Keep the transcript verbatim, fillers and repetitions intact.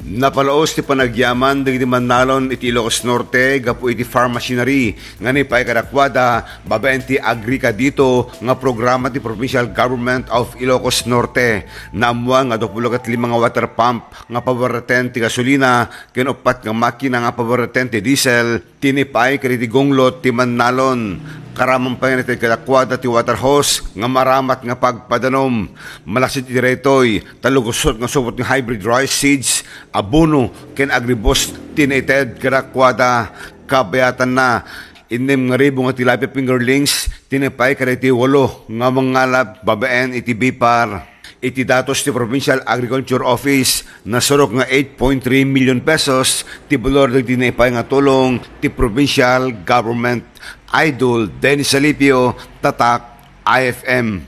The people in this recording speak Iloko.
Napalaos ti panagyaman dagiti mannalon iti Ilocos Norte gapu iti farm machinery nga naipaay kadakuada babaen ti Agrica Dito nga programa ti Provincial Government of Ilocos Norte. Naammuan nga dua pulo ket lima nga water pump nga pawareten ti gasolina ken uppat nga makina nga pawareten ti diesel ti naipaay kadagiti gunglot ti mannalon. Karaman pay nga naited kadakuada ti water hose nga maaramat nga pagpadanom. Malaksid iti daytoy, ta lugsot nga supot nga hybrid rice seeds, abono, ken agriboost ti naited kadakuada. Kabayatanna, innem nga ribu nga tilapia fingerlings ti naipaay kadagiti walo nga mangalap babaen iti BIPAR. Iti datos ti Provincial Agriculture Office, nasurok nga eight point three million pesos ti balor dagiti naipaay nga tulong ti provincial government. Idol Dennis Alipio, Tatak I F M.